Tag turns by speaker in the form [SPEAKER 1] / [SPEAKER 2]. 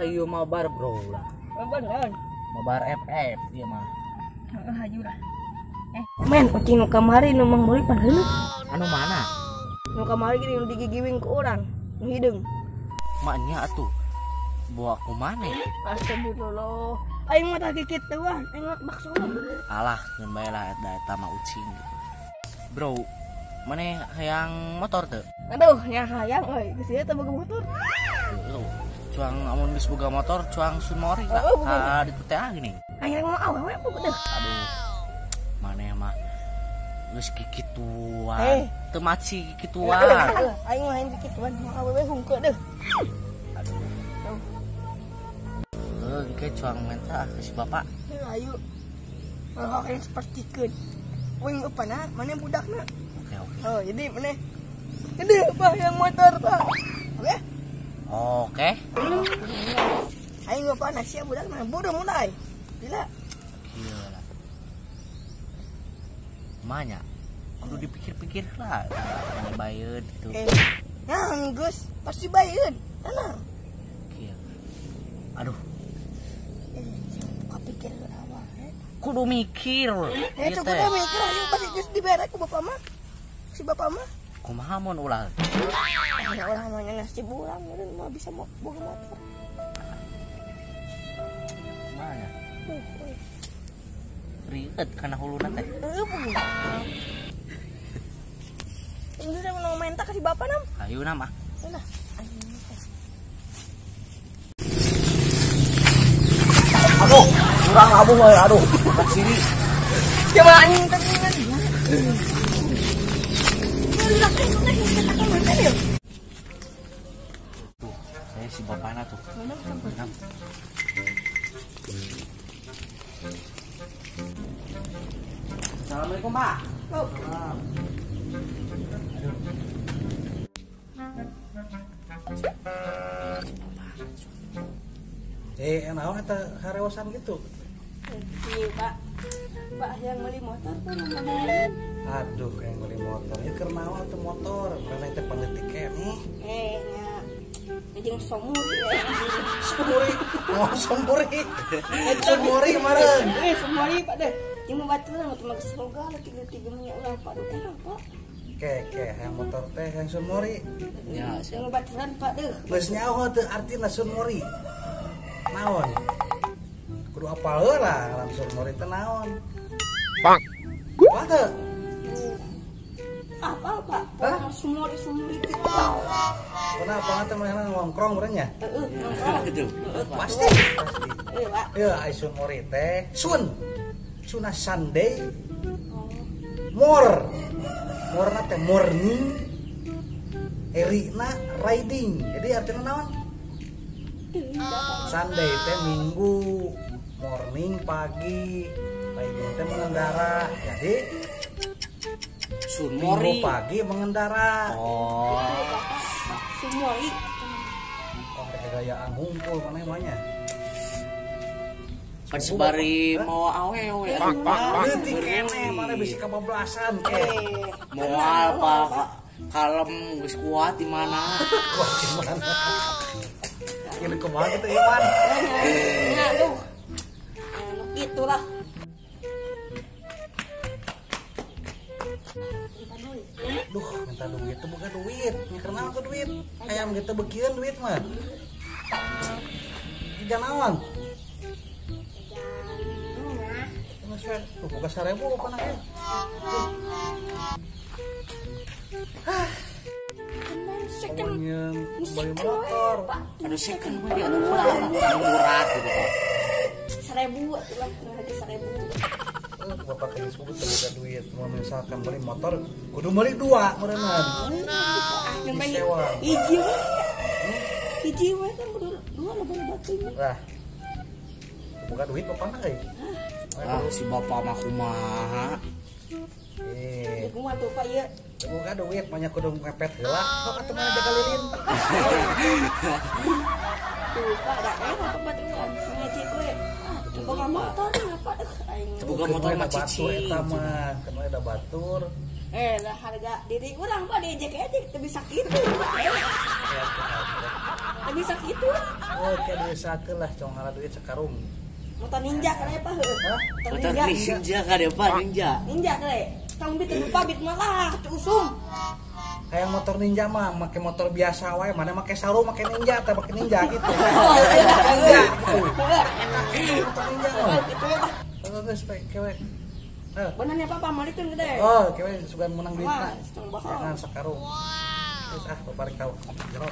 [SPEAKER 1] Ayo mabar bro lah.
[SPEAKER 2] Mabar naon?
[SPEAKER 1] Mabar FF ieu mah.
[SPEAKER 2] Heeh hayu lah. Men ucing nu kamari nu Mang Boli pan heuleuh.
[SPEAKER 1] Anu mana?
[SPEAKER 2] Nu kamari gini nu digigiwing ku urang, nu hideung.
[SPEAKER 1] Maknya atuh. Bawa ku maneh?
[SPEAKER 2] Astagfirullah. Aing mah tah kikituan, aing mah bakso.
[SPEAKER 1] Alah, keun bae lah eta mah ucing gitu. Bro, maneh hayang motor teu?
[SPEAKER 2] Aduh, nya hayang euy, geus ieu teh boga motor.
[SPEAKER 1] Heuh. Cuang amun geus boga motor, cuang sunmori lah. Ka ditu teh gini.
[SPEAKER 2] Hayang mah awewe apa deuh?
[SPEAKER 1] Aduh. Maneh mah geus kikituan. Teu maci kikituan.
[SPEAKER 2] Aing mah hayang kikituan, mah awewe hungkeu deuh.
[SPEAKER 1] Aduh. Heuh, engke cuang menta ke si bapak.
[SPEAKER 2] Heuh, ayo. Oh, kayak sepertikeun. Wing eupana, maneh budakna.
[SPEAKER 1] Oke, oke.
[SPEAKER 2] Oh, jadi maneh gede Pak yang motor, Pak. Oke?
[SPEAKER 1] Oke.
[SPEAKER 2] Aing eupana sia budakna, bodoh mulai. Gila.
[SPEAKER 1] Gila. Manya. Kudu dipikir-pikir lah. Maneh bayeun gitu.
[SPEAKER 2] Nah, geus pasti bayeun. Tenang.
[SPEAKER 1] Kieu. Aduh.
[SPEAKER 2] Kapikir apa?
[SPEAKER 1] Kudu mikir.
[SPEAKER 2] Itu kudu mikir ayo pasti geus dibere ku bapak mah. Si bapak mah.
[SPEAKER 1] Kumaha mun ulah?
[SPEAKER 2] Ya ulah mah nya si burang meureun mah bisa boga motor.
[SPEAKER 1] Mana? Rieut kana huluna teh.
[SPEAKER 2] Heuh, puguh. Ini teh mau menta ka si bapak nam.
[SPEAKER 1] Hayu nam ah.
[SPEAKER 2] Nah.
[SPEAKER 1] Aduh, kurang abuh euy, aduh. Ka sini.
[SPEAKER 2] Coba anjing teh ngan.
[SPEAKER 1] Tuh, saya si bapakna tuh. Assalamualaikum, Pak.
[SPEAKER 2] Oh.
[SPEAKER 3] Naon eta harewosan gitu?
[SPEAKER 2] Iya, Pak. Pak yang beli motor tuh namanya.
[SPEAKER 3] Aduh, yang beli motor. Ya keur naon atuh motor? Mana teh panleutik keneh.
[SPEAKER 2] Nya. Jeung somuri.
[SPEAKER 3] Somuri. Oh, somuri. Somuri kemarin.
[SPEAKER 2] Somuri Pak deh. Jeung baturan mah cuma geus boga tiga-tiga nya ulah Pak duh enak, Pak.
[SPEAKER 3] Ke yang motor teh yang sunmori.
[SPEAKER 1] Ya,
[SPEAKER 2] jeung baturan Pak deh.
[SPEAKER 3] Geus nyaho teu artina sunmori. Naon? Kudu apal heula ngaran sunmori teh naon?
[SPEAKER 4] Bang.
[SPEAKER 3] Apa teu?
[SPEAKER 2] Apal, Pak. Sumori-sumori teh.
[SPEAKER 3] Kenapa teh manehna nongkrong meureun nya?
[SPEAKER 2] Heeh, nongkrong.
[SPEAKER 3] Pasti.
[SPEAKER 2] Heuh, Pak.
[SPEAKER 3] Heuh, ai sunmori teh sun. Suna Sunday. Mor. Morna teh morning. Erina riding. Jadi artinya naon? Sunday teh minggu, morning pagi, riding teh mengendara. Jadi
[SPEAKER 1] sunmori
[SPEAKER 3] minggu pagi mengendara.
[SPEAKER 1] Oh.
[SPEAKER 2] Sunmori.
[SPEAKER 3] Oh, kegayaan ngumpul maneh mah nya.
[SPEAKER 1] Pan sebari mau awewe.
[SPEAKER 3] Leutik keneh maneh bisi kabablasan ke.
[SPEAKER 1] Moal Pak kalem geus kuat di mana?
[SPEAKER 3] Kuat di mana? Ini kumaha kitu Iwan?
[SPEAKER 2] Nya aduh. Anu kitu lah.
[SPEAKER 3] Duh, minta duit teu boga duit. Nya keur naon tuh duit? Hayam gitu beukieun duit mah. Jajan naon? Tuh boga 1000 bapana ge. Hah.
[SPEAKER 2] Second.
[SPEAKER 3] Beli motor.
[SPEAKER 1] Aduh second we atuh murah gitu Pak.
[SPEAKER 2] 1000 atuh lah, harga 1000.
[SPEAKER 3] Bapak geus boga teu boga duit, mun misalkan beli motor kudu meuli dua meureunnan.
[SPEAKER 2] Ah, hiji we. Hiji we kan kudu dua loba-loba teuing.
[SPEAKER 3] Lah. Boga duit bapana euy.
[SPEAKER 1] Ah, si bapak mah kumaha?
[SPEAKER 2] Kumaha tuh Pak ieu?
[SPEAKER 3] Boga duit banyak kudu ngepet heula. Kok atuh mana jaga lilin?
[SPEAKER 2] Tuh Pak, da apa baturan ngecek we. Ah, boga motor ngapa aing.
[SPEAKER 1] Boga motor mah cicing.
[SPEAKER 3] Eta mah, keun ada batur.
[SPEAKER 2] Lah harga diri urang Pak diejek-ejek teu bisa kitu. Teu bisa kitu.
[SPEAKER 3] Oh, kayak diusahakeun lah cong ngala duit sekarung.
[SPEAKER 2] Motor ninja kare Pak heuh.
[SPEAKER 1] Motor ninja kare Pak ninja.
[SPEAKER 2] Ninja kare. Tong bit lupa bit mah lah usum.
[SPEAKER 3] Kayak motor ninja mah make motor biasa wae, mana make sarung make ninja teh make ninja gitu. Ninja gitu. Motor ninja mah.
[SPEAKER 2] Gitu ya, Pak.
[SPEAKER 3] Terus kewe.
[SPEAKER 2] Benernya Papa malikeun gede.
[SPEAKER 3] Oh, kewe sugan menang duit mah. Jangan sekarung. Terus ah balik ka jero.